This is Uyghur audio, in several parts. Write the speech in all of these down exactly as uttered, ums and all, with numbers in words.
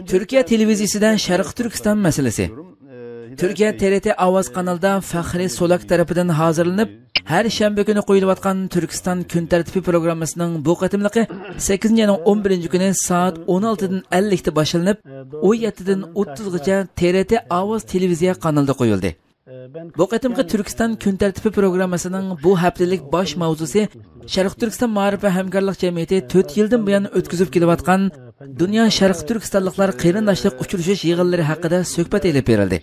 تۈركىيە تېلېۋىزىيىسىدە شەرقىي تۈركىستان مەسىلىسى. تۈركىيە تىرىتى ئاۋاز قانىلىدا فەخرى سولاك تەرىپىدىن ھازىرلىنىپ، ھەر شەنبە كۈنى قويۇلۇۋاتقان تۈركىستان كۈن تەرتىپى پروگراممىسىنىڭ بۇ قېتىملىقى سەككىزىنچى ئاينىڭ ئون بىرىنچى كۈنى سائەت ئون ئالتىدىن ئەللىكتە باشلىنىپ، ئون يەتتىدىن ئوتتۇزغىچە تىرىتى ئاۋاز تېلېۋىزىيە قانىلىدا قويۇلدى. بۇ قېتىمقى تۈركىستان كۈن تەرتىپى پروگراممىسىنىڭ بۇ ھەپتىلىك باش ماۋزۇسى شەرقىي تۈركىستان مائارىپ ۋە ھەمكارلىق جەمئىيىتى تۆت يىلدىن بۇيان ئۆتكۈزۈپ كېلىۋاتقان دۇنيا شەرقىي تۈركىستانلىقلار قېرىنداشلىق ئۇچرىشىش يىغىنلىرى ھەققىدە سۆھبەت ئېلىپ بېرىلدى.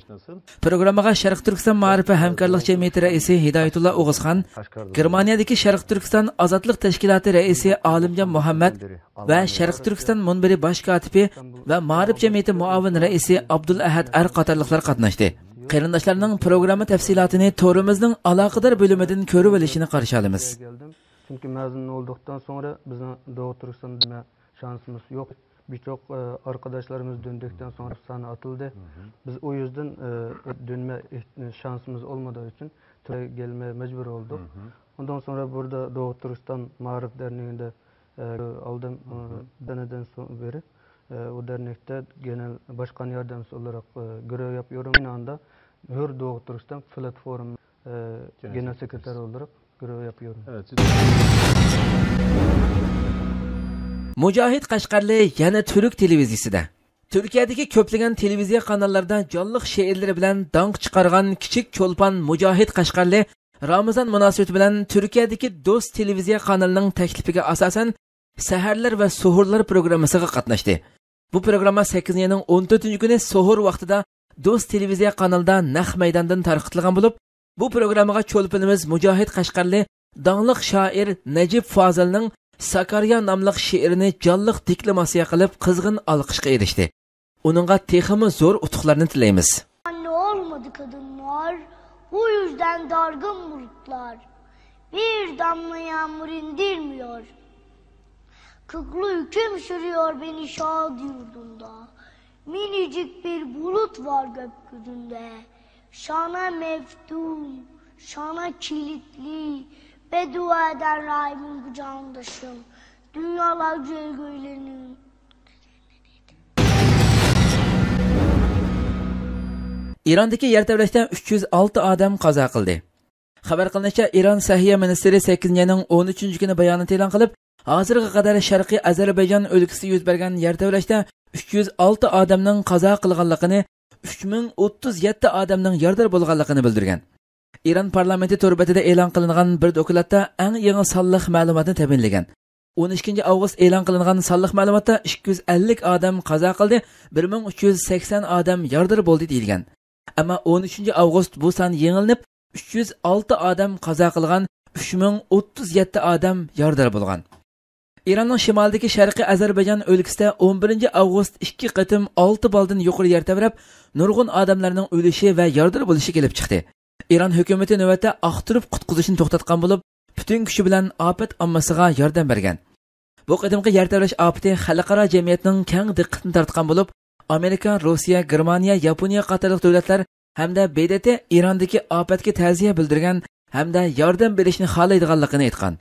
پروگراممىغا شەرقىي تۈركىستان مائارىپ ۋە ھەمكارلىق جەمئىيىتى رەئىسى ھىدايەتۇللا ئوغۇزخان، گېرمانىيەدىكى شەرقىي تۈركىستان ئازادلىق تەشكىلاتى رەئىسى ئالىمجان مۇھەممەد ۋە شەرقىي تۈركىستان مۇنبىرى باش كاتىپى ۋە مائارىپ جەمئىيىتى مۇئاۋىن رەئىسى ئابدۇل ئەھەد ئەر قاتارلىقلار قاتناشتى. قېرىنداشلارنىڭ پروگرامما تەپسىلاتىنى تورىمىزنىڭ ئالاقىدار بۆلۈمىدىن كۆرۈۋېلىشىنى قارشى ئالىمىز. چۈنكى مەزۇن بولدۇقتىن سوڭرا بىزنىڭ دوغۇ تۈركىستاندا دۆنمە شانسىمىز يوق. بىرچوق ئارقىداشلارىمىز دۆندۈكتىن سوڭرا سانى ئاتىلدى. بىز ئۇ يۈزدىن دۆنمە شانسىمىز ئولمىدىغى ئۈچۈن تۈركىيەگە كەلمە مەجبۇر بولدۇق. ئۇندىن سوڭرا بۇردا دوغۇ تۈركىستان مائارىپ دەرنىگىندە ئالدىم، دانىدىن سوڭ بېرى ئۇ دەرنەكتە گېنېرال باشقان ياردەمچىسى ئولاراق گىرېۋ ياپيورۇم. ئاينى ئاندا ھۆر دوغۇ تۈركىستان پلاتفورما گېنېرال سېكرېتارى ئولاراق گىرېۋ ياپيورۇم. مۇجاھىد قەشقەرلى يەنە تۈرك تېلېۋىزىيىسىدە. تۈركىيەدىكى كۆپلىگەن تېلېۋىزىيە قاناللىرىدا جانلىق شېئىرلىرى بىلەن داڭ چىقارغان كىچىك چولپان مۇجاھىد قەشقەرلى رامىزان مۇناسىۋىتى بىلەن تۈركىيەدىكى دوست تېلېۋىزىيە قانىلىنىڭ تەكلىپىگە ئاساسەن، سەھەرلەر ۋە سوھۇرلار پروگراممىسىغا قاتناشتى. بۇ پروگرامما سەككىزىنچى ئاينىڭ ئون تۆتىنچى كۈنى سوھۇر ۋاقتىدا دوست تېلېۋىزىيە قانىلىدا نەق مەيداندىن تارقىتىلغان بولۇپ، بۇ پروگراممىغا چولپىنىمىز مۇجاھىد قەشقەرلى داڭلىق شائىر نەجىپ فازىلنىڭ ساكاريا ناملىق شېئىرىنى جانلىق دېكلاماتسىيە قىلىپ، قىزغىن ئالقىشقا ئېرىشتى. ئۇنىڭغا تېخىمۇ زور ئۇتۇقلارنى تىلەيمىز. Anne olmadı kadınlar, o yüzden dargın bulutlar. Bir damla yağmur indirmiyor. Kıklı hüküm sürüyor beni şad yurdunda. Minicik bir bulut var gökyüzünde. Sana meftun, sana kilitli. Beddua eden rahibin kucağındasın. Dünyalar gölgelerinin. ئىراندىكى يەر تەۋرەشتە ئۈچ يۈز ئالتە ئادەم قازا قىلدى. خەۋەر قىلىنىشىچە، ئىران سەھىيە مىنىستىرى سەككىزىنچى ئاينىڭ ئون ئۈچىنچى كۈنى بايانات ئېلان قىلىپ، ھازىرغا قەدەر شەرقىي ئەزەربەيجان ئۆلكىسىدە يۈز بەرگەن يەر تەۋرەشتە ئۈچ يۈز ئالتە ئادەمنىڭ قازا قىلغانلىقىنى، ئۈچ مىڭ ئوتتۇز يەتتە ئادەمنىڭ يارىدار بولغانلىقىنى بىلدۈرگەن. ئىران پارلامېنتى تور بېتىدە ئېلان قىلىنغان بىر دوكلاتتا ئەڭ يېڭى سانلىق مەلۇماتنى تەمىنلىگەن. ئون ئىككىنچى ئاۋغۇست ئېلان قىلىنغان سانلىق مەلۇماتتا ئىككى يۈز ئەللىك ئادەم قازا قىلدى، بىر مىڭ ئۈچ يۈز سەكسەن ئادەم يارىدار بولدى دېيىلگەن. ئەمما ئون ئۈچىنچى ئاۋغۇست بۇ سان يېڭىلىنىپ، ئۈچ يۈز ئالتە ئادەم قازا قىلغان، ئۈچ مىڭ ئوتتۇز يەتتە ئادەم يارىدار بولغان. ئىراننىڭ شىمالىدىكى شەرقىي ئەزەربەيجان ئۆلكىسىدە ئون بىرىنچى ئاۋغۇست ئىككى قېتىم ئالتە بالدىن يۇقىرى يەر تەۋرەپ، نۇرغۇن ئادەملەرنىڭ ئۆلۈشى ۋە يارىدار بولۇشى كېلىپ چىقتى. ئىران ھۆكۈمىتى نۆۋەتتە ئاختۇرۇپ قۇتقۇزۇشنى توختاتقان بولۇپ، پۈتۈن كۈچى بىلەن ئاپەت ئاممىسىغا ياردەم بەرگەن. بۇ قېتىمقى يەر تەۋرەش ئاپىتى خەلقئارا جەمئىيەتنىڭ كەڭ دىققىتىنى تارتقان بولۇپ، ئامېرىكا، روسىيە، گېرمانىيە، ياپونىيە قاتارلىق دۆلەتلەر ھەمدە ب د ت ئىراندىكى ئاپەتكە تەزىيە بىلدۈرگەن ھەمدە ياردەم بېرىشنى خالايدىغانلىقىنى ئېيتقان.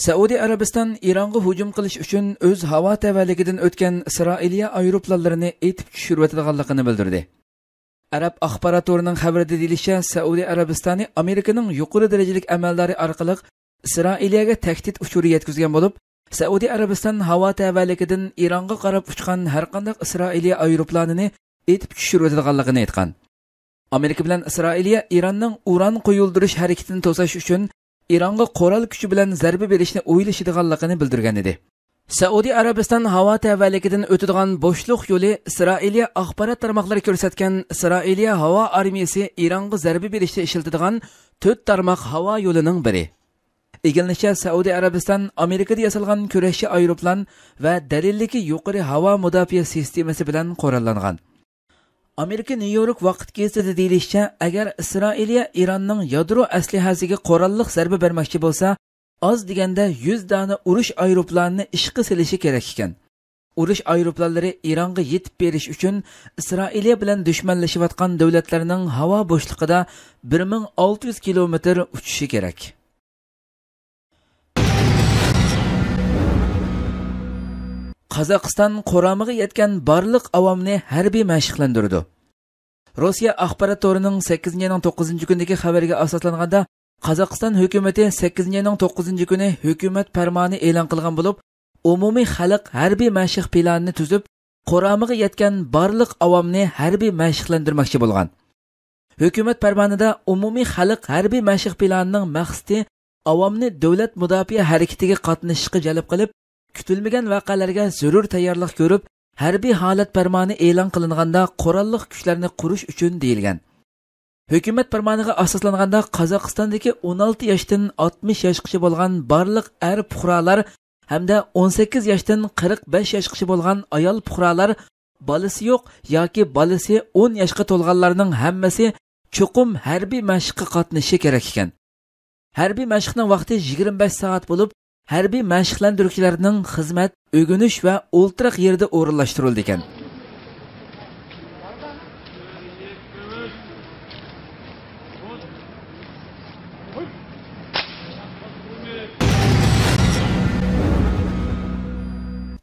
سەئۇدى ئەرەبىستان ئىرانغا ھۇجۇم قىلىش ئۈچۈن ئۆز ھاۋا تەۋەلىكىدىن ئۆتكەن ئىسرائىلىيە ئايروپىلانلىرىنى ئېتىپ چۈشۈرۈۋېتىدىغانلىقىنى بىلدۈردى. ئەرەب ئاخبارات تورىنىڭ خەۋىرىدە دېيىلىشىچە، سەئۇدى ئەرەبىستانى ئامېرىكىنىڭ يۇقىرى دەرىجىلىك ئەمەلدارى ئارقىلىق ئىسرائىلىيەگە تەھدىت ئۇچۇرى يەتكۈزگەن بولۇپ، سەئۇدى ئەرەبىستان ھاۋا تەۋەلىكىدىن ئىرانغا قاراپ ئۇچقان ھەرقانداق ئىسرائىلىيە ئايروپىلانىنى ئېتىپ چۈشۈرۈۋېتىدىغانلىقىنى ئېيتقان. ئامېرىكا بىلەن ئىسرائىلىيە ئىراننىڭ ئۇران قويۇلدۇرۇش ھەرىكىتىنى توساش ئۈچۈن ئىرانغا قورال كۈچى بىلەن زەربە بېرىشنى ئويلىشىدىغانلىقىنى بىلدۈرگەنىدى. سەئۇدى ئەرەبىستان ھاۋا تەۋەلىكىدىن ئۆتىدىغان بوشلۇق يولى ئىسرائىلىيە ئاخبارات تارماقلىرى كۆرسەتكەن ئىسرائىلىيە ھاۋا ئارمىيىسى ئىرانغا زەربە بېرىشتە ئىشلىتىدىغان تۆت تارماق ھاۋا يولىنىڭ بىرى. ئىگىلىنىشىچە، سەئۇدى ئەرەبىستان ئامېرىكىدا ياسالغان كۈرەشچى ئايروپىلان ۋە دەلىللىكى يۇقىرى ھاۋا مۇداپىئە سىستېمىسى بىلەن قوراللانغان. ئامېرىكا نيۇ يورك ۋاقىت گېزىتىدە دېيىلىشىچە، ئەگەر ئىسرائىلىيە ئىراننىڭ يادرو ئەسلىھەسىگە قوراللىق زەربە بەرمەكچى بولسا، ئاز دېگەندە يۈز دانە ئۇرۇش ئايروپىلانىنى ئىشقا سېلىشى كېرەك ئىكەن. ئۇرۇش ئايروپىلانلىرى ئىرانغا يېتىپ بېرىش ئۈچۈن ئىسرائىلىيە بىلەن دۈشمەنلىشىۋاتقان دۆلەتلەرنىڭ ھاۋا بوشلۇقىدا بىر مىڭ ئالتە يۈز كىلومېتىر ئۇچۇشى كېرەك. قازاقىستان قۇرامىغا يەتكەن بارلىق ئاۋامنى ھەربىي مەشىقلەندۈرىدۇ. روسىيە ئاخبارات تورىنىڭ سەككىزىنچى ئاينىڭ توققۇزىنچى كۈنىدىكى خەۋىرىگە ئاساسلانغاندا، قازاقىستان ھۆكۈمىتى سەككىزىنچى ئاينىڭ توققۇزىنچى كۈنى ھۆكۈمەت پەرمانى ئېلان قىلغان بولۇپ، ئومۇمىي خەلق ھەربىي مەشىق پىلانىنى تۈزۈپ، قۇرامىغا يەتكەن بارلىق ئاۋامنى ھەربىي مەشىقلەندۈرمەكچى بولغان. ھۆكۈمەت پەرمانىدا ئومۇمىي خەلق ھەربىي مەشىق پىلانىنىڭ مەقسىتى ئاۋامنى دۆلەت مۇداپىئە ھەرىكىتىگە قاتنىشىشقا جەلپ قىلىپ، كۈتۈلمىگەن ۋەقەلەرگە زۆرۈر تەييارلىق كۆرۈپ، ھەربىي ھالەت پەرمانى ئېلان قىلىنغاندا قوراللىق كۈچلەرنى قۇرۇش ئۈچۈن دېيىلگەن. ھۆكۈمەت پەرمانىغا ئاساسلانغاندا، قازاقىستاندىكى ئون ئالتە ياشتىن ئاتمىش ياشقىچە بولغان بارلىق ئەر پۇقرالار ھەمدە ئون سەككىز ياشتىن قىرىق بەش ياشقىچە بولغان ئايال پۇقرالار، بالىسى يوق ياكى بالىسى ئون ياشقا تولغانلارنىڭ ھەممىسى چوقۇم ھەربىي مەشىققە قاتنىشىشى كېرەك ئىكەن. ھەربىي مەشىقنىڭ ۋاقتى يىگىرمە بەش سائەت بولۇپ، ھەربىي مەشىقلەندۈرگۈچىلەرنىڭ خىزمەت، ئۆگىنىش ۋە ئولتۇراق يېرىدە ئورۇنلاشتۇرۇلىدىكەن.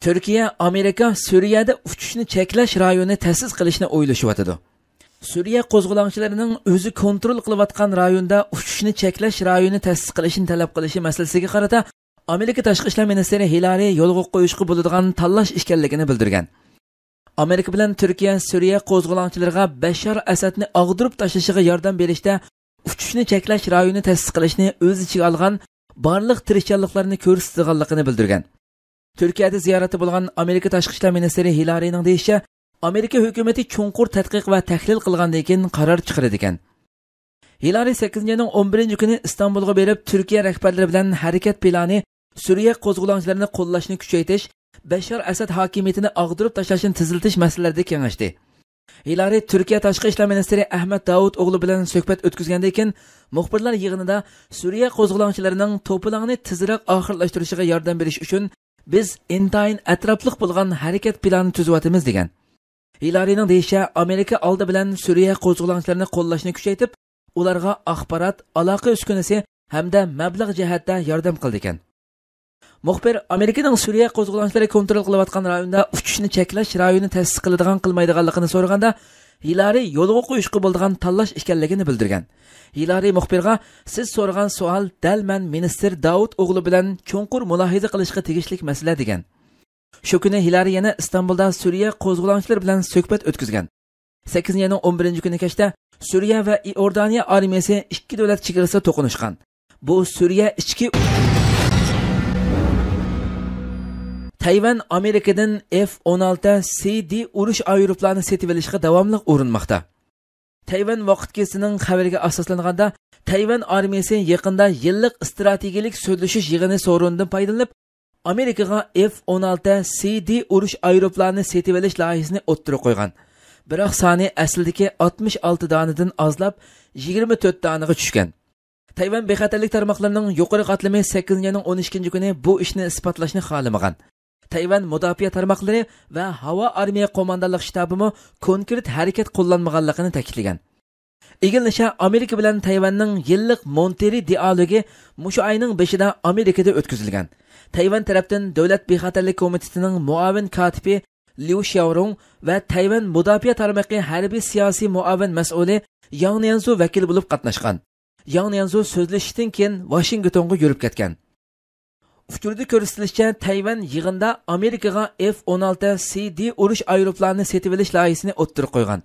تۈركىيە، ئامېرىكا سۈرىيەدە ئۇچۇشنى چەكلەش رايونى تەسىس قىلىشنى ئويلىشىۋاتىدۇ. سۈرىيە قوزغىلاڭچىلىرىنىڭ ئۆزى كونترول قىلىۋاتقان رايوندا ئۇچۇشنى چەكلەش رايونى تەسىس قىلىشنى تەلەپ قىلىشى مەسىلىسىگە قارىتا ئامېرىكا تاشقى ئىشلار مىنىستىرى ھىلارى يولغا قويۇشقا بولىدىغان تاللاش ئىكەنلىكىنى بىلدۈرگەن. ئامېرىكا بىلەن تۈركىيە سۈرىيە قوزغىلاڭچىلىرىغا بەششار ئەسەدنى ئاغدۇرۇپ تاشلىشىغا ياردەم بېرىشتە ئۇچۇشنى چەكلەش رايونى تەسىس قىلىشنى ئۆز ئىچىگە ئالغان بارلىق تىرىشچانلىقلارنى كۆرسىتىدىغانلىقىنى بىلدۈرگەن. تۈركىيەدە زىيارەتتە بولغان ئامېرىكا تاشقى ئىشلار مىنىستىرى ھىلارىنىڭ دېيىشىچە، ئامېرىكا ھۆكۈمىتى چوڭقۇر تەتقىق ۋە تەھلىل قىلغاندىن كېيىن قارار چىقىرىدىكەن. ھىلارى سەككىزىنچى ئاينىڭ ئون بىرىنچى كۈنى ئىستانبۇلغا بېرىپ، تۈركىيە رەھبەرلىرى بىلەن ھەرىكەت پىلانى، سۈرىيە قوزغىلاڭچىلىرىنى قوللاشنى كۈچەيتىش، بەششار ئەسەد ھاكىمىيىتىنى ئاغدۇرۇپ تاشلاشنى تېزلىتىش مەسىلىلىرىدە كېڭەشتى. ھىلارى تۈركىيە تاشقى ئىشلار مىنىستىرى ئەھمەت داۋۇتئوغلۇ بىلەن سۆھبەت ئۆتكۈزگەندىن كېيىن، مۇخبىرلار يىغىنىدا سۈرىيە قوزغىلاڭچىلىرىنىڭ توپىلاڭنى تېزرەك ئاخىرلاشتۇرۇشىغا ياردەم بېرىش ئۈچۈن بىز ئىنتايىن ئەتراپلىق بولغان ھەرىكەت پىلانى تۈزۈۋاتىمىز، دېگەن. ھىلارىنىڭ دېيىشىچە، ئامېرىكا ئالدى بىلەن سۈرىيە قوزغىلاڭچىلىرىنى قوللاشنى كۈچەيتىپ، ئۇلارغا ئاخبارات، ئالاقە ئۈسكۈنىسى ھەمدە مەبلەغ جەھەتتە ياردەم قىلىدىكەن. مۇخبىر ئامېرىكىنىڭ سۈرىيە قوزغىلاڭچىلىرى كونترول قىلىۋاتقان رايوندا ئۇچۇشنى چەكلەش رايونى تەسىس قىلىدىغان قىلمايدىغانلىقىنى سورىغاندا، ھىلارى يولغا قويۇشقا بولىدىغان تاللاش ئىكەنلىكىنى بىلدۈرگەن. ھىلارى مۇخبىرغا، سىز سورىغان سوئال دەل مەن مىنىستىر داۋۇت ئوغلى بىلەن چوڭقۇر مۇلاھىزە قىلىشقا تېگىشلىك مەسىلە، دېگەن. شۇ كۈنى ھىلارى يەنە ئىستانبۇلدا سۈرىيە قوزغىلاڭچىلىرى بىلەن سۆھبەت ئۆتكۈزگەن. سەككىزىنچى ئاينىڭ ئون بىرىنچى كۈنى كەچتە سۈرىيە ۋە ئىئوردانىيە ئارمىيەسى ئىككى دۆلەت چېگرىسىدا توقۇنۇشقان. بۇ سۈرىيە ئىچكى. تەيۋەن ئامېرىكىدىن ئېف ئون ئالتە سى دى ئۇرۇش ئايروپىلانى سېتىۋېلىشقا داۋاملىق ئۇرۇنماقتا. تەيۋەن ۋاقىت گېزىتىنىڭ خەۋىرىگە ئاساسلانغاندا، تەيۋەن ئارمىيەسى يېقىندا يىللىق ئىستراتېگىيىلىك سۆزلىشىش يىغىنى سورۇنىدىن پايدىلىنىپ، ئامېرىكىغا ئېف ئون ئالتە سى دى ئۇرۇش ئايروپىلانى سېتىۋېلىش لايىھىسىنى ئوتتۇرىغا قويغان. بىراق سانى ئەسلىدىكى ئاتمىش ئالتە دانىدىن ئازلاپ، يىگىرمە تۆت دانىغا چۈشكەن. تەيۋەن بىخەتەرلىك تارماقلىرىنىڭ يۇقىرى قاتلىمى سەككىزىنچى ئاينىڭ ئون ئىككىنچى كۈنى بۇ ئىشنى ئىسپاتلاشنى خالىمىغان. تەيۋەن مۇداپىئە تارماقلىرى ۋە ھاۋا ئارمىيە قوماندانلىق شتابىمۇ كونكرېت ھەرىكەت قوللانمىغانلىقىنى تەكىتلىگەن. ئىگىلىنىشىچە، ئامېرىكا بىلەن تەيۋەننىڭ يىللىق مونتېرى دىئالوگى مۇشۇ ئاينىڭ بېشىدا ئامېرىكىدا ئۆتكۈزۈلگەن. تەيۋەن تەرەپتىن دۆلەت بىخەتەرلىك كومىتېتىنىڭ مۇئاۋىن كاتىپى ليۇ شياۋرۇڭ ۋە تەيۋەن مۇداپىئە تارمىقى ھەربىي سىياسىي مۇئاۋىن مەسئۇلى ياڭ نيەنزۇ ۋەكىل بولۇپ قاتناشقان. ياڭ نيەنزۇ سۆزلىشىشتىن كېيىن ۋاشىنگتونغا يۈرۈپ كەتكەن. ئۇچۇردا كۆرسىتىلىشىچە، تەيۋەن يىغىندا ئامېرىكىغا ئېف ئون ئالتە سى دى ئۇرۇش ئايروپىلانى سېتىۋېلىش لايىھىسىنى ئوتتۇرىغا قويغان.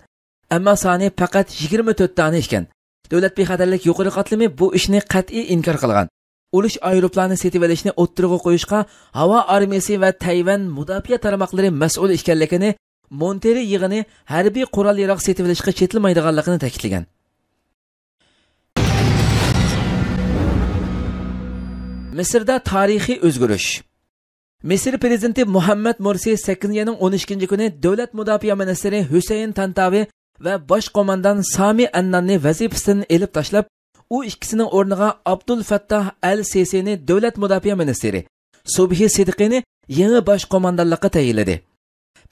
ئەمما سانى پەقەت يىگىرمە تۆت دانە ئىكەن. دۆلەت بىخەتەرلىك يۇقىرى قاتلىمى بۇ ئىشنى قەتئىي ئىنكار قىلغان. ئۇرۇش ئايروپىلانى سېتىۋېلىشنى ئوتتۇرىغا قويۇشقا ھاۋا ئارمىيەسى ۋە تەيۋەن مۇداپىئە تارماقلىرى مەسئۇل ئىكەنلىكىنى، مونتېرى يىغىنى ھەربىي قورال-ياراغ سېتىۋېلىشقا چېتىلمايدىغانلىقىنى تەكىتلىگەن. مىسىردا تارىخىي ئۆزگىرىش. مىسىر پىرېزىدېنتى مۇھەممەد مۇرسى سەككىزىنچى ئاينىڭ ئون ئىككىنچى كۈنى دۆلەت مۇداپىئە مىنىستىرى ھۈسەيىن تانتاۋى ۋە باش قوماندان سامى ئەنناننى ۋەزىپىسىدىن ئېلىپ تاشلاپ، ئۇ ئىككىسىنىڭ ئورنىغا ئابدۇل فەتتاھ ئەل سىسىنى دۆلەت مۇداپىئە مىنىستىرى، سۇبھى سىدىقىنى يېڭى باش قوماندانلىققا تەيىنلىدى.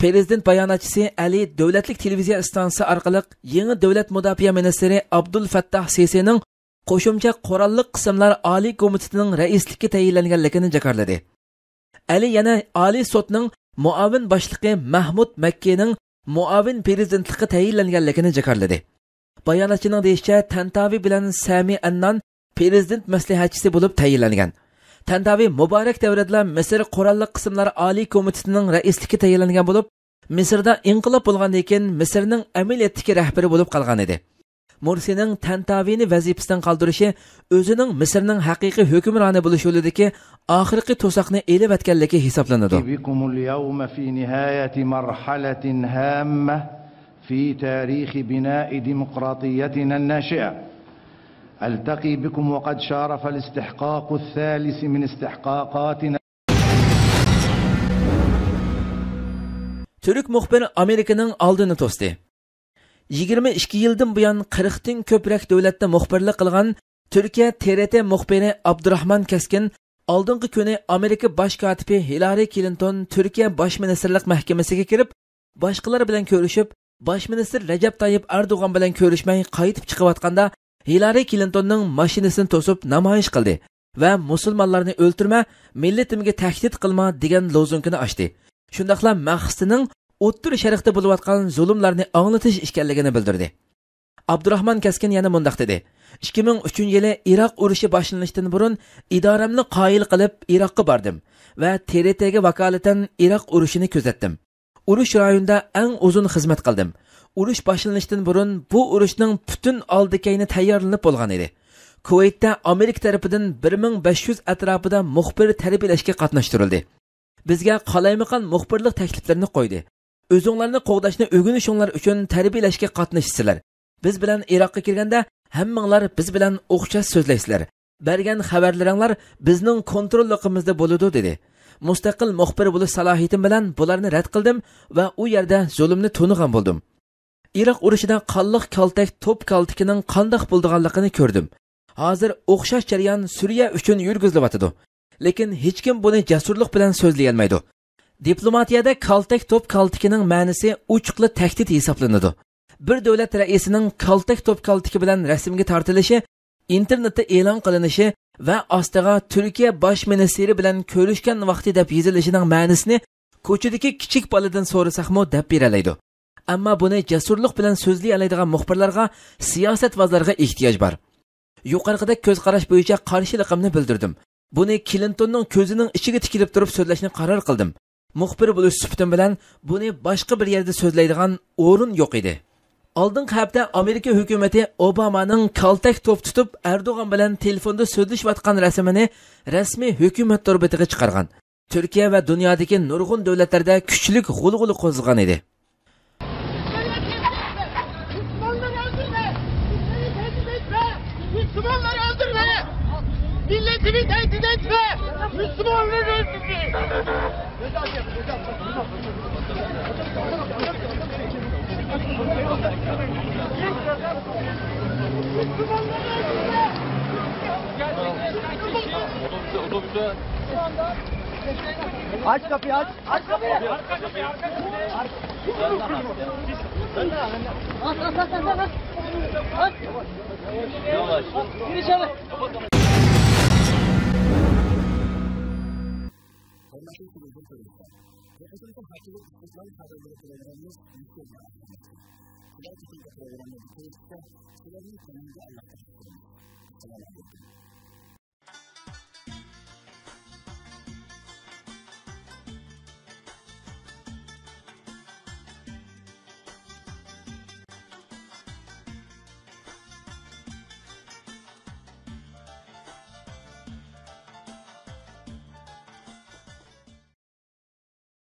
پىرېزىدېنت باياناتچىسى ئەلى دۆلەتلىك تېلېۋىزىيە ئىستانسىسى ئارقىلىق يېڭى دۆلەت مۇداپىئە مىنىستىرى ئابدۇل فەتتاھ سىسىنىڭ قوشۇمچە قوراللىق قىسىملار ئالىي كومىتېتىنىڭ رەئىسلىككە تەيىنلەنگەنلىكىنى جاكارلىدى. ئەلى يەنە ئالىي سوتنىڭ مۇئاۋىن باشلىقى مەھمۇد مەككىنىڭ مۇئاۋىن پىرېزىدېنتلىققا تەيىنلەنگەنلىكىنى جاكارلىدى. باياناتچىنىڭ دېيىشىچە، تەنتاۋى بىلەن سەمى ئەننان پىرېزىدېنت مەسلىھەتچىسى بولۇپ تەيىنلەنگەن. تەنتاۋى مۇبارەك دەۋرىدىلا مىسىر قوراللىق قىسىملار ئالىي كومىتېتىنىڭ رەئىسلىككە تەيىنلەنگەن بولۇپ، مىسىردا ئىنقىلاب بولغاندىن كېيىن مىسىرنىڭ ئەمەلىيەتتىكى رەھبىرى بولۇپ قالغان ئىدى. مۇرسىنىڭ تەنتاۋىنى ۋەزىپىسىدىن قالدۇرۇشى ئۆزىنىڭ مىسىرنىڭ ھەقىقىي ھۆكۈمرانى بولۇش يولىدىكى ئاخىرقى توساقنى ئېلىۋەتكەنلىكى ھېسابلىنىدۇ. بكم اليوم في نهاية مرحلة هامة في تاريخ بناء ديمقراطيتنا الناشئة. ألتقي بكم وقد شارف الاستحقاق الثالث من استحقاقاتنا. تۈرك مۇخبىر ئامېرىكىنىڭ ئالدىنى توستى. يىگىرمە ئىككى يىلدىن بۇيان قىرىقتىن كۆپرەك دۆلەتتە مۇخبىرلىق قىلغان تۈركىيە تې رې تې مۇخبىرى ئابدۇراخمان كەسكىن ئالدىنقى كۈنى ئامېرىكا باش كاتىپى ھىلارى كلىنتون تۈركىيە باش مىنىستىرلىق مەھكىمىسىگە كىرىپ، باشقىلار بىلەن كۆرۈشۈپ، باش مىنىستىر رەجەپ تايىپ ئەردوغان بىلەن كۆرۈشمەي قايتىپ چىقىۋاتقاندا، ھىلارى كلىنتوننىڭ ماشىنىسىنى توسۇپ نامايىش قىلدى ۋە «مۇسۇلمانلارنى ئۆلتۈرمە، مىللىتىمگە تەھدىت قىلما» دېگەن لوزۇنكىنى ئاچتى. شۇنداقلا مەقسىتىنىڭ ئوتتۇرا شەرقتە بولۇۋاتقان زۇلۇملارنى ئاڭلىتىش ئىكەنلىكىنى بىلدۈردى. ئابدۇراخمان كەسكىن يەنە مۇنداق دېدى: «ئىككى مىڭ ئۈچىنچى يىلى ئىراق ئۇرۇشى باشلىنىشتىن بۇرۇن ئىدارەمنى قايىل قىلىپ ئىراققا باردىم ۋە تې رې تېگە ۋاكالىتەن ئىراق ئۇرۇشىنى كۆزەتتىم. ئۇرۇش رايونىدا ئەڭ ئۇزۇن خىزمەت قىلدىم. ئۇرۇش باشلىنىشتىن بۇرۇن بۇ ئۇرۇشنىڭ پۈتۈن ئالدى كەينى تەييارلىنىپ بولغان ئىدى. كۇۋەيتتە ئامېرىكا تەرىپىدىن بىر مىڭ بەش يۈز ئەتراپىدا مۇخبىر تەربىيەلەشكە قاتناشتۇرۇلدى. بىزگە قالايمىقان مۇخبىرلىق تەكلىپلىرىنى قويدى. ئۆزۈڭلارنى قوغداشنى ئۆگىنىشىڭلار ئۈچۈن تەربىيەلەشكە قاتنىشىسىلەر. بىز بىلەن ئىراققا كىرگەندە ھەممىڭلار بىز بىلەن ئوخشاش سۆزلەيسىلەر. بەرگەن خەۋەرلىرىڭلار بىزنىڭ كونتروللۇقىمىزدا بولىدۇ» دېدى. مۇستەقىل مۇخبىر بولۇش سالاھىيىتىم بىلەن بۇلارنى رەت قىلدىم ۋە ئۇ يەردە زۇلۇمنى تونۇغان بولدۇم. ئىراق ئۇرۇشىدا قانلىق كالتەك توپ كالتىكىنىڭ قانداق بولىدىغانلىقىنى كۆردۈم. ھازىر ئوخشاش جەريان سۈرىيە ئۈچۈن يۈرگۈزۈلۈۋاتىدۇ. لېكىن ھېچكىم بۇنى جەسۇرلۇق بىلەن سۆزلىيەلمەيدۇ. دىپلوماتىيەدە كالتەك توپ كالتىكىنىڭ مەنىسى ئوچۇقلا تەھدىت ھېسابلىنىدۇ. بىر دۆلەت رەئىسىنىڭ كالتەك توپ كالتىكى بىلەن رەسىمگە تارتىلىشى، ئىنتېرنېتتا ئېلان قىلىنىشى ۋە ئاستىغا «تۈركىيە باش مىنىستىرى بىلەن كۆرۈشكەن ۋاقتى» دەپ يېزىلىشىنىڭ مەنىسىنى كوچىدىكى كىچىك بالىدىن سورىساقمۇ دەپ بېرەلەيدۇ. ئەمما بۇنى جەسۇرلۇق بىلەن سۆزلىيەلەيدىغان مۇخبىرلارغا، سىياسەتۋازلارغا ئېھتىياج بار. يۇقىرىقىدەك كۆز قاراش بويىچە قارشىلىقىمنى بىلدۈردۈم. بۇنى كلىنتوننىڭ كۆزىنىڭ ئىچىگە تىكىلىپ تۇرۇپ سۆزلەشنى قارار قىلدىم. مۇخبىر بولۇش سۈپىتىم بىلەن بۇنى باشقا بىر يەردە سۆزلەيدىغان ئورۇن يوق ئىدى. ئالدىنقى ھەپتە ئامېرىكا ھۆكۈمىتى ئوبامانىڭ كالتەك توپ تۇتۇپ ئەردوغان بىلەن تېلېفوندا سۆزلىشىۋاتقان رەسىمىنى رەسمىي ھۆكۈمەت تور بېتىگە چىقارغان. تۈركىيە ۋە دۇنيادىكى نۇرغۇن دۆلەتلەردە كۈچلۈك غۇلغۇلا قوزغىغان ئىدى. Müslümanları öldürme! Milletimi tehdit etme! Milletimi tehdit etme! Müslümanları öldürme! Aç kapıyı, aç. Aç kapıyı. Aç kapıyı. Aç, aç, aç, aç, aç. Aç. Yavaş. Gir içeri.